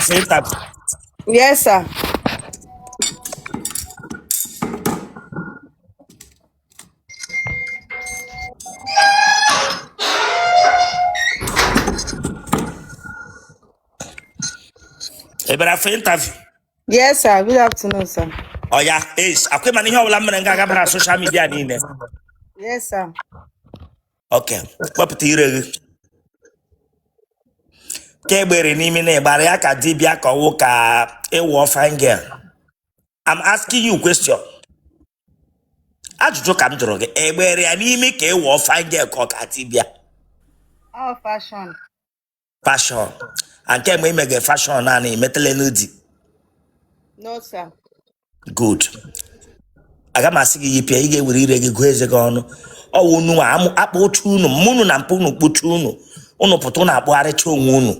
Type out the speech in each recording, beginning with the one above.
for interview? Yes, sir. Ị bịara for interview? Yes, sir. Good afternoon, sir. Oya, ace, akwa ịma na ihe ọbụla m mere nga agabara na social media niile. Yes, sir. Okay, wepụta ire gị. Ka egbere n'imi na ịgbara ya ka dibịa ka ọwụ ka ịwụ fine girl. I'm asking you question. Ajụjụ ka m jụrụ gị, egbere ya n'imi ka ịwụ fine girl ka ọ ka dibịa? All fashion. Fashion. And kemgbe imege fashion naanị imetele n'ụdị. No, sir. Good. Aga m asị gị yipịa, ị ga-ewere ire gị gụọ eze gị ọnụ. Ọwụ unu nwa akpa otu unu, mụ unu na mpụ unu kpuchi unu. Unu pụta unu akpụgharịcha onwe unu.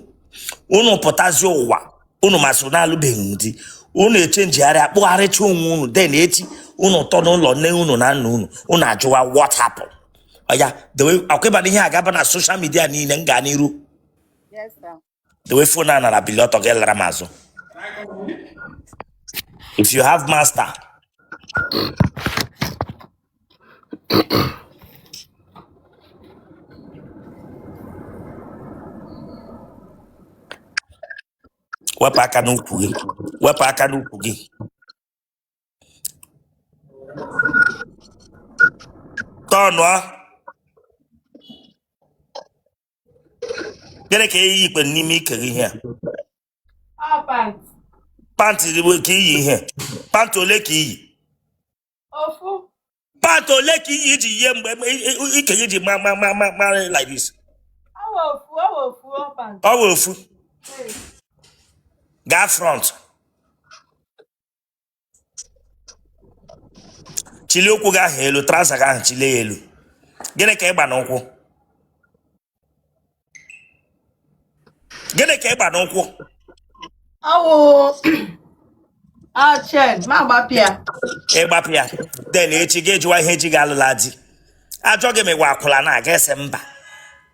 Unu pụtazi ụwa, unu masịrị na-alụbeghị di. Unu echenjigharị akpụgharịcha onwe unu, then echi unu tọ n'ụlọ nne unu na nna unu, unu ajụwa what happened. Ọya, dewe akwa ịba na ihe agaba na social media niile m gaa n'iru. Yes, sir. Dewe phone a nara bili ọtọ gị lara m azụ. If you have master, wepụ aka n'ukwu gị, wepụ aka n'ukwu gị. Tọnụọ. Gịnị ka eyi ikpe n'ime ike gị ihe a? All pants. Pantị ka iyi ihe. Pantị ole ka iyi? Ofu. Pantị ole ka iyi iji yie mgbe ike gị ji ma ma ma ma ma like this? Awa ofu, awa ofu, all pants. Ọ wụ ofu. Gaa front. Chilie ụkwụ gị ahụ elu, trouser gị ahụ chilie ya elu. Gịnị ka ị gba n'ụkwụ? Gịnị ka ị gba n'ụkwụ? Awụ chain, ma gbapịa. Ị gbapụ ya, then echi gị jụwa ihe ji gị alụla di. Ajọ gị mewe akwụla na aga ese mba.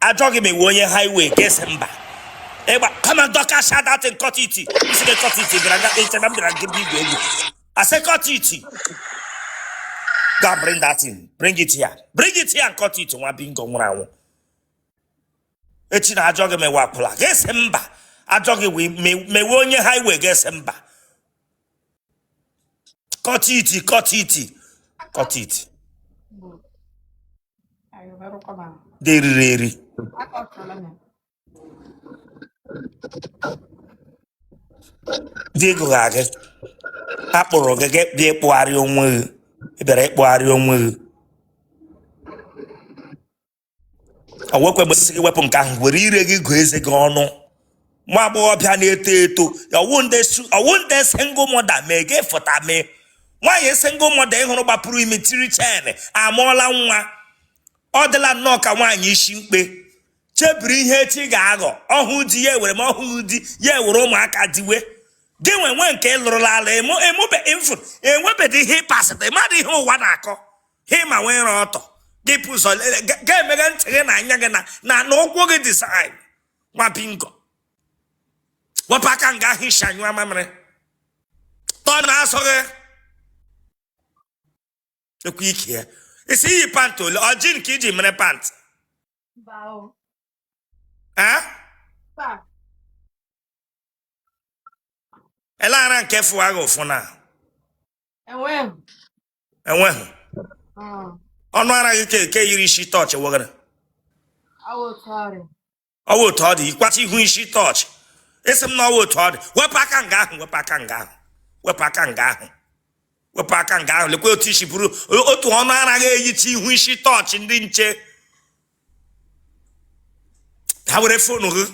Ajọ gị mewe onye highway ga ese mba. Ịgba kama dọka sha that thing cut it. Isi gị cut it bịara nga eche na m bịara gị bụ igwe egwu. I say cut it. Go and bring that thing. Bring it here. Bring it here and cut it. Nwa bingo nwụrụ anwụ. Echi na ajọ gị mewe akwụla ga ese mba. Ajọ gị mewe onye highway ga ese mba. Cut it, cut it, cut it. Dị eriri eri. Dị ego ga gị. A kpọrọ gị gị bịa ịkpụgharị onwe gị. Ị bịara ịkpụgharị onwe gị. O nwekwe mgbe sị gị wepụ nke ahụ, were ire gị gụọ eze gị ọnụ. Nwa agbọghọbịa na-eto eto, ọwụ ndị single mother mee gị fụta mee. Nwaanyị single mother ị hụrụ gbapụrụ imi tiri chen amụọla nwa. Ọ dịla nnọọ ka nwaanyị isi mkpe chebiri ihe echi ga-aghọ. Ọhụ di ya ewere ma ọhụ di ya ewere ụmụaka diwe. Gị nwe nwe nke lụrụla ala emube mfu enwebedị ihe ịpasịta ịmadụ ihe ụwa na-akọ. Ha ma nwee ịrụ ọtọ gị pụ ụzọ ga-emeghe ntị gị na anya gị na na na ụkwụ gị design. Nwa bingo, wepụ aka nga ahụ isi anyụ amamịrị tọ na asọ gị ekwe ike ya. Isi iyi pant ole? Ọ jean ka iji mere pant? Ele ara nke fụwa gị ụfụ na? Enweghị. Ọnụ ara gị ke yiri isi tọọchị wegara. Ọ wụ otu ọ dị, ịkwacha ihu isi tọọchị. Esi m na ọ wụ otu ọ dị. Wepụ aka nga ahụ, wepụ aka nga ahụ, wepụ aka nga ahụ, wepụ aka nga ahụ. Lekwa otu isi bụrụ otu ọnụ ara gị eyicha ihu isi tọọchị ndị nche. Ha were phone gị.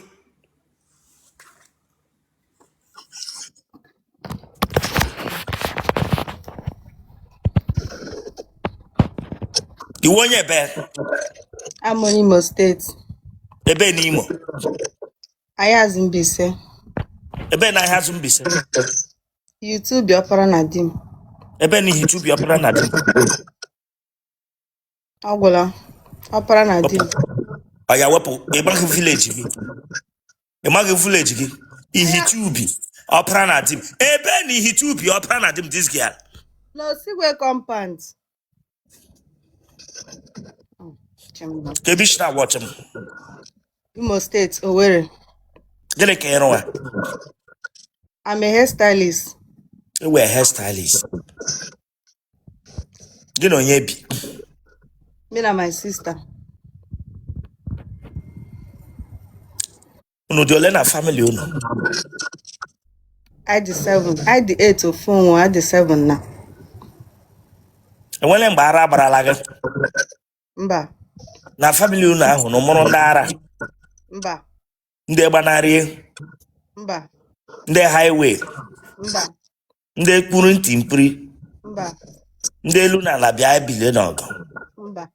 Ị wụ onye ebe? Abụ m onye Imo steeti. Ebe n'Imo? Ahiazu Mbaise. Ebe na Ahiazu Mbaise? Ihite-Ubi Ọpara na Dim. Ebe na Ihite-Ubi Ọpara na Dim? Ọ gwụla. Ọpara na Dim. Ọ ya wepụ, ị maghị village gị. Ị maghị village gị. Ihicha Ubi Ọpara na Dim, ebe na Ihicha Ubi Ọpara na Dim, this girl. N'Osigwe compound. Chimba. Ka ebe isi na-awatch m? Imo State, Owerri. Gịnị ka ị rụwa? I'm a hairstylist. Ị wụ hairstylist. Gị na onye bi? Me and my sister. Unu dị ole na family unu? Anyị dị 7. Anyị dị 8, ofu nwa, anyị dị 7 na. Enwele mgbe ara gbarala gị? Mba. Na family unu ahụ na mụrụ ndị ara? Mba. Ndị gbanarị? Mba. Ndị highway? Mba. Ndị kpuru ntị mpiri? Mba. Ndị elu na ala bịa ebile n'ọgụ? Mba.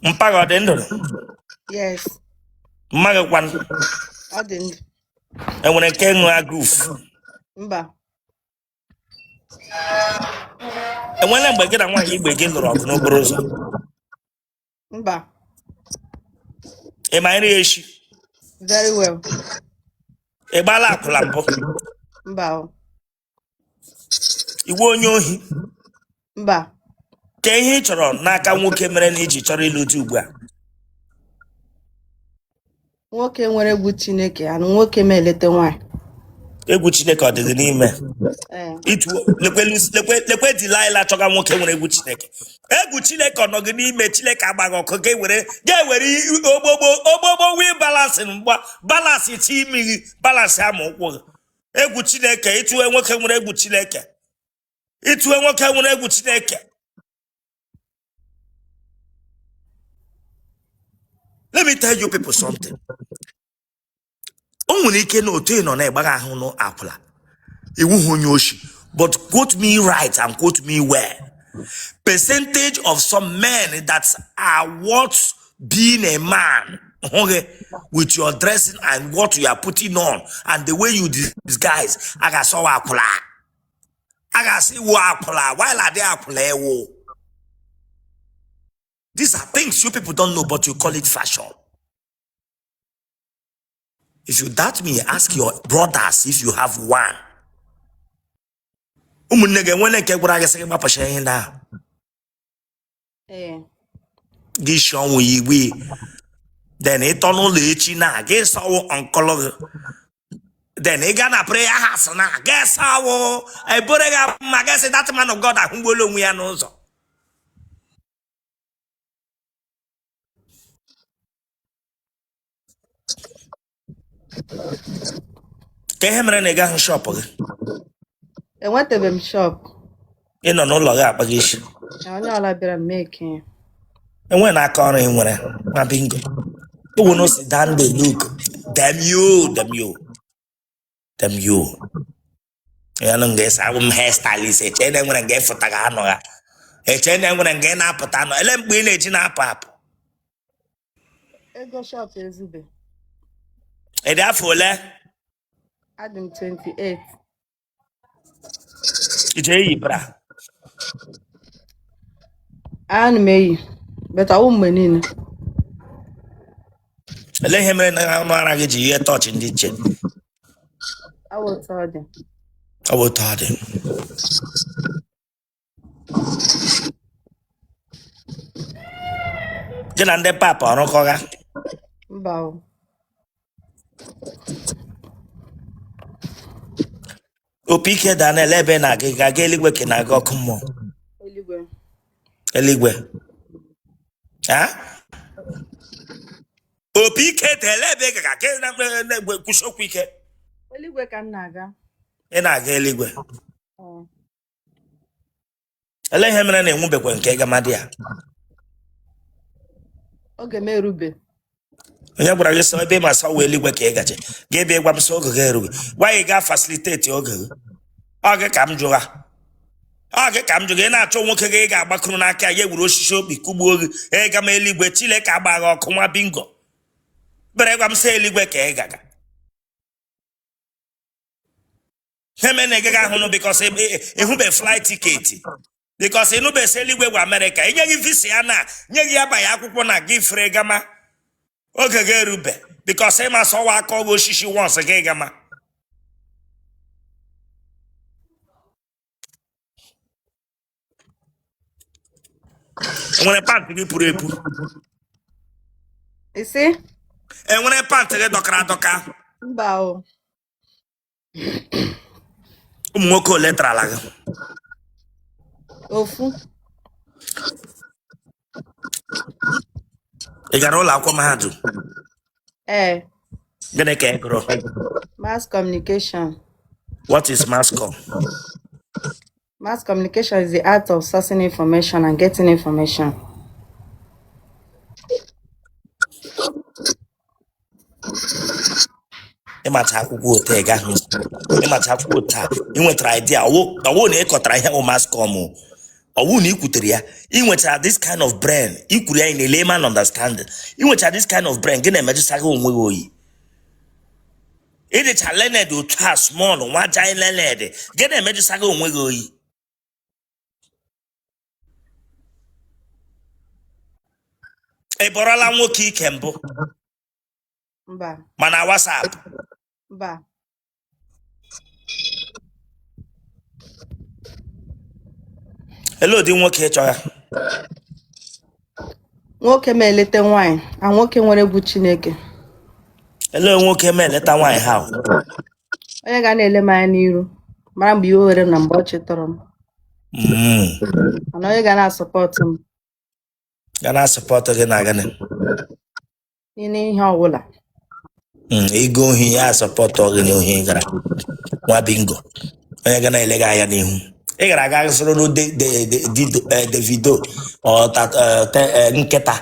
Mpa gị ọ dị ndụ? Yes. Mma gị kwanụ? Ọ dị ndụ. Enwere nke ṅụ agruf? Mba. Enwere mgbe gị na nwaanyị igbe gị lụrụ ọgụ n'okporo ụzọ? Mba. Ị ma nri eshi? Very well. Ị gbaala akwụla mbụ? Mba o. Ị wụ onye ohi? Mba. Ka ihe ị chọrọ n'aka nwoke mere na i ji chọrọ ịlụ di ugbu a? Nwoke nwere egwu Chineke and nwoke ma eleta nwaanyị. Egwu Chineke ọ dị gị n'ime? Ee. Itu lekwe lekwe lekwe Delilah chọga nwoke nwere egwu Chineke. Egwu Chineke ọ nọ gị n'ime? Chineke agbaghị ọkụ, ga-ewere ogbogbo ogbogbo wheel balancing mgba balance chi imi gị, balance ama ụkwụ gị. Egwu Chineke, ịtụwe nwoke nwere egwu Chineke, ịtụwe nwoke nwere egwu Chineke. Let me tell you people something. O nwere ike na otu ị nọ na-ịgbaghị ahụ n'akwụla, ị wụghị onye oshi, but quote me right and quote me well, percentage of some men that are worth being a man hụ gị with your dressing and what you are putting on and the way you disguise, a ga-asị ọ wụ akwụla, a ga-asị ị wụ akwụla while adị akwụla ewu. These are things you people don't know, but you call it fashion. If you doubt me, ask your brothers if you have one. Ụmụnne gị enwere nke gwara gị sị gị gbapụcha ihe ndị ahụ? Ee. Gị shi ọnwụ ya igwe, then ị tọ n'ụlọ echi na gị sị ọ wụ uncle gị, then ị gaa na prayer house na gị sị ọ wụ ebore gị ma gị sị that man of God ahụgbuola onwe ya n'ụzọ. Ka ihe mere na ị gaghị shop gị? Enwetabeghị m shop. Ị nọ n'ụlọ gị akpa gị isi? Na onye ọla bịara m eke ya. Enweghị na aka ọrụ ị nwere na bingo owo no sit down dey look. Damn you, damn you, damn you. Ya nụ nga esa awụ m hairstylist, eche na enwere nga ịfụta ga anọ ha, eche na enwere nga ị na-apụta anọ. Ele mgbe ị na-eji na-apụ apụ? Ego shop ezube. Ị dị afọ ole? Adị m 28. I ji eyi bra? Ana m eyi, but ọwụ mgbe niile. Ele ihe mere na ọnụ ara gị ji yie tọọchị ndị nche? Ọ wụ otu ọ dị. Ọ bụ otu ọ dị. Gị na ndị papa ọrụkọga? Mba o. Opi ike daa na ele ebe ị na-aga? Ị ga-aga eluigwe ka ị na-aga ọkụ mmụọ? Eluigwe. Eluigwe. Ha? Opi ike daa, ele ebe ị ga-aga? Ka ị na-ekwusi okwu ike. Eluigwe ka m na-aga. Ị na-aga eluigwe? Ee. Ele ihe mere na enwebekwa nke gamadị ya? Oge m erube. Onye gwara gị sọ ebe ị ma sọ wee eluigwe ka ị gaje gị ebe ịgwa m sọ oge gị erughị? Gwa ị ga facilitate oge gị. Ọ gị ka m jụga, ọ gị ka m jụga. Ị na-achọ nwoke gị ị ga-agbakụrụ n'aka ya, ewere osisi okpi kụgbuo gị. Ịga m eluigwe, Chineke agbaghị ọkụ nwa bingo bere gwa m sọ eluigwe ka ị gaga. Ihe mere na ị gaghị ahụnụ because ịhụbe flight ticket, because ịnụbe sị eluigwe gwa Amerịka enye gị visa ya na nye gị ya banye akwụkwọ na gị fere gama. Oge gị erube because ịma sọwa aka ọgụ osisi once gị gama. Enwere pant gị pụrụ epu? Ị sị? Enwere pant gị dọkara adọka? Mba o. Ụmụ nwoke ole tarala gị? Ofu. Ị gara ụlọ akwụkwọ mahadum? Ee. Gịnị ka ị gụrụ? Mass communication. What is mass com? Mass communication is the art of sourcing information and getting information. Ịmacha akwụkwọ otu ị gaghị ịmacha akwụkwọ otu a ị nwetara idea ọwụ na ị kọtara ihe wụ mass com o. Ọwụ na ị kwutere ya ị nwetara this kind of brain ị kwuru ya in a layman understanding ị nwetara this kind of brain gị na-emejụsa gị onwe gị oyi. Ị dịcha learned otu a small nwa giant learned gị na-emejụsa gị onwe gị oyi. Ị bọrọla nwoke ike mbụ? Mba. Mana WhatsApp? Mba. Ele ụdị nwoke ị chọga? Nwoke ma eleta nwaanyị na nwoke nwere egwu Chineke. Ele nwoke ma eleta nwaanyị ha? Onye ga na-ele m anya n'iru, mara mgbe iwe were m na mgbe ọchị tọrọ m. Mana onye ga na-asọpọtụ m. Ga na-asọpọtụ gị na gịnị? N'ihe ọbụla. Ịga ohi ya asọpọtụ gị n'ohi ị gara. Nwa bingo. Onye ga na-ele gị anya n'ihu. Ị gara aga zụrụ Davido nkịta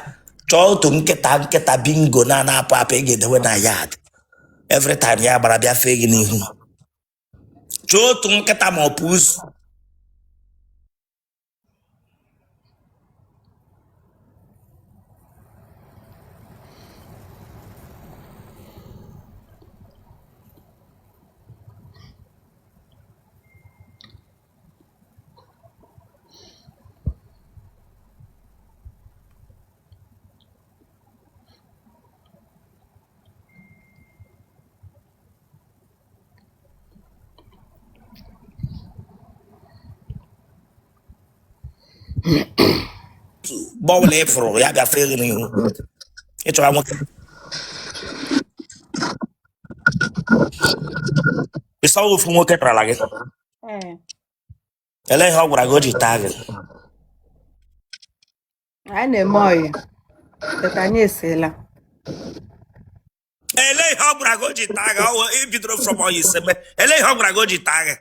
chọọ otu nkịta nkịta bingo na-apụ apụ ị ga-edewe na yard every time ya gbara bịa fee gị n'ihu. Chọọ otu nkịta ma ọ pusu. Mgbe ọbụla ị fụrụ ya bịa fee gị n'ihu ị chọrọ nwoke ị sị ofu nwoke tarala gị? Ee. Ele ihe ọ gwara gị o ji taa gị? Anyị na-eme ọyị, but anyị eseela. Ele ihe ọ gwara gị o ji taa gị? Ọ i bidoro from ọyị sebe ele ihe ọ gwara gị o ji taa gị?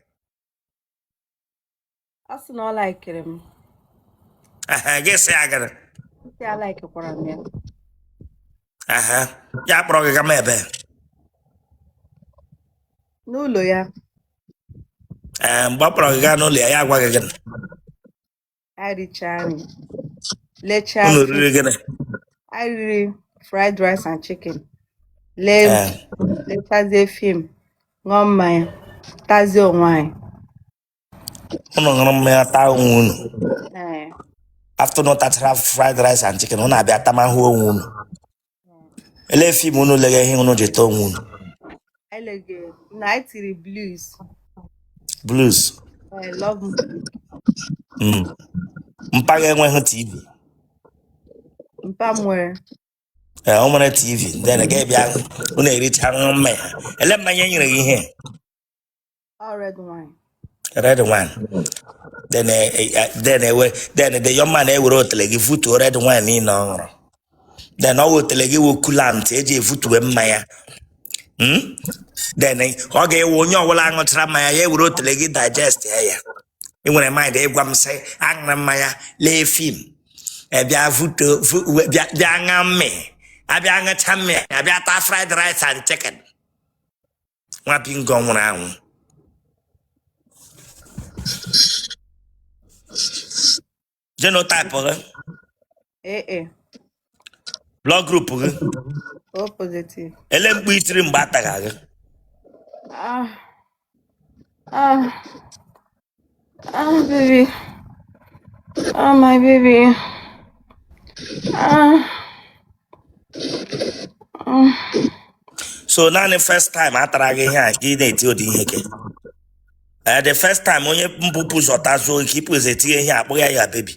Ọ sị na ọ laikiri m. Ehe, gị sị ya gịnị? Sị ya laikikwara m ya. Ehe, ya kpọrọ gị gama ebe? N'ụlọ ya. Ee, mgbe ọ kpọrọ gị gaa n'ụlọ ya, ya agwa gị gịnị? Anyị richaa nri, lechaa Unu film. riri gịnị? Anyị riri fried rice and chicken. Lee Ee. lechazie film, ṅụọ mmanya, tazie onwe anyị. Unu ṅụrụ mmanya taa onwe unu? Ee. After unu tachara fried rice and chicken, unu abịa tamahụ onwe unu. Ele film unu lega ihe unu ji taa onwe unu? Anyị lege na anyị tiri blues. Blues. I love movie. Mpa gị enweghị TV? Mpa m nwere. Ee, o nwere TV. Then gị bịa unu ericha ṅụọ mmanya. Ele mmanya e nyere gị ihe? All red wine. Red wine. Then then ewe then the young man ewere otele gị vutuo red wine niile ọ ṅụrụ. Then ọ wụ otele gị wụ coolant eji evutuwe mmanya. Then ọ ga-ewe onye ọbụla ṅụchara mmanya ya ewere otele gị digest ya ya. Ị nwere mind ịgwa m sị aṅụrụ mmanya lee film bịa vuto bịa bịa ṅa mmị abịa ṅụcha mmị abịa taa fried rice and chicken. Nwa bingo nwụrụ anwụ. Genotype gị? AA. Blood group gị? O positive. Ele mkpu i tiri mgbe a taga gị? Ah, ah, ah, baby. Ah, my baby. Ah, So naanị first time a tara gị ihe a ka ị na-eti ụdị ihe ke. Eh, the first time onye mbụ bu ụzọ tazuo ka ịpụ ụzọ etinye ihe akpọghị ya baby.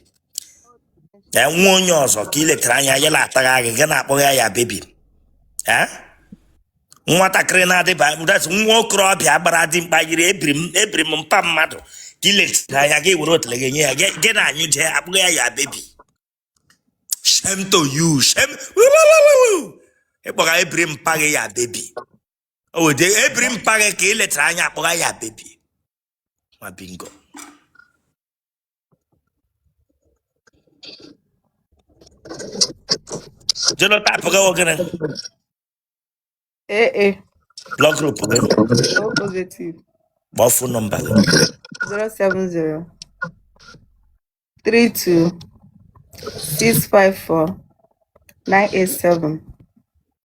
Eh, nwa onye ọzọ ka ị letara anya ya na-atagha gị, gị na-akpọghị ya baby. Eh? Nwatakịrị na-adịba, that's nwa okorobịa gbara dimkpa yiri ebiri m ebiri m mpa mmadụ ka ị letara anya gị were otele gị nye ya, gị na anyị jee akpọghị ya baby. Shame to you, shame. Ịkpọga ebiri mpa gị ya baby. O wede ebiri mpa gị ka ị letara anya akpọga ya baby. Ma bingo. Genotype gị wụ gịnị? AA. Blood group gị? O positive. Kpọọ phone number gị. 070 32 654 987.